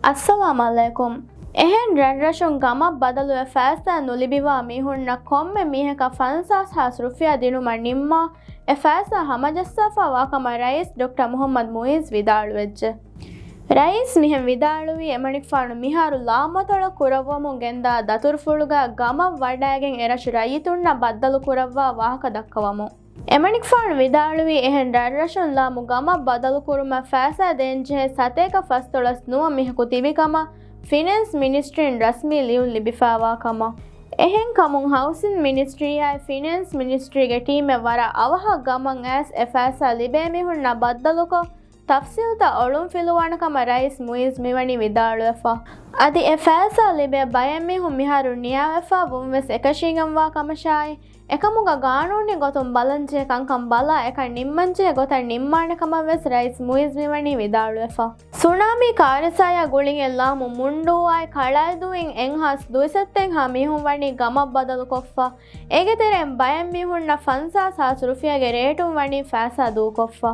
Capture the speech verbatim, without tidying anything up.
އައްސަލާމް ޢަލައިކުމް. އެހެން ރަށްރަށުން ގަމަށް ބަދަލުވެ ފައިސާ ނުލިބިވާ މީހުންނަށް ކޮންމެ މީހަކަށް ފަންސާސް ހާސް ރުފިޔާ ދިނުމަށް ނިންމާ، އެ ފައިސާ ހަމަޖައްސާފަ ވާކަމަށް ރައީސް ޑޮކްޓަރ މުޙައްމަދު މުޢިއްޒު ވިދާޅުވެއްޖެ. ރައީސް މިހެން ވިދާޅުވީ، އެމަނިކުފާނު މިހާރު ލާމަތޮޅަށް ކުރައްވަމުން ގެންދާ ދަތުރުފުޅުގަ ގަމަށް ވަޑައިގެން އެރަށު ރައްޔިތުންނަށް ބައްދަލު ކުރައްވާ ވާހަކަ ދައްކަވަމުން. އެމަނިކުފާނު ވިދާޅުވީ، އެހެން ރަށްރަށުން ލާމު ގަމަށް ބަދަލުކުރުމަށް ފައިސާ ދޭންޖެހޭ ސަތޭކަ ފަސްދޮޅަސް ނުވަ މީހަކު ތިބިކަމަށް ފިނޭންސް މިނިސްޓްރީން ރަސްމީ ލިޔުން ލިބިފައިވާ ކަމަށް. އެހެންކަމުން ހައުސިން މިނިސްޓްރީއާއި ފިނޭންސް މިނިސްޓްރީގެ ޓީމެއް ވަރަށް އަވަހަށް ގަމަށް އައިސް އެ ފައިސާ ލިބޭ މީހުންނާ ބައްދަލުކޮށް، ތަފްސީލްތައް އޮޅުންފިލުވާނެ ކަމަށް ރައީސް މުޢިއްޒު މިވަނީ ވިދާޅުވެފަ. އަދި އެ ފައިސާ ލިބޭ ބައެއް މީހުން މިހާރު ނިޔާވެފަ ވުންވެސް އެކަށީގެންވާ ކަމަށާއި، އެކަމުގަ ގާނޫނީ ގޮތުން ބަލަންޖެހޭ ކަންކަން ބަލާ، އެކަން ނިންމަންޖެހޭ ގޮތަށް ނިންމާނެ ކަމަށްވެސް ރައީސް މުޢިއްޒު މިވަނީ ވިދާޅުވެފަ. ސުނާމީ ކާރިސާޔާ ގުޅިގެން ލާމު މުންޑޫއާއި ކަޅާއިދޫއިން އެއްހާސް ދުއިސައްތައެއްހާ މީހުން ވަނީ ގަމަށް ބަދަލުކޮށްފަ. އޭގެ ތެރެއިން ބައެއް މީހުންނަށް ފަންސާސް ހާސް ރުފިޔާގެ ރޭޓުން ވަނީ ފައިސާ ދޫކޮށްފަ.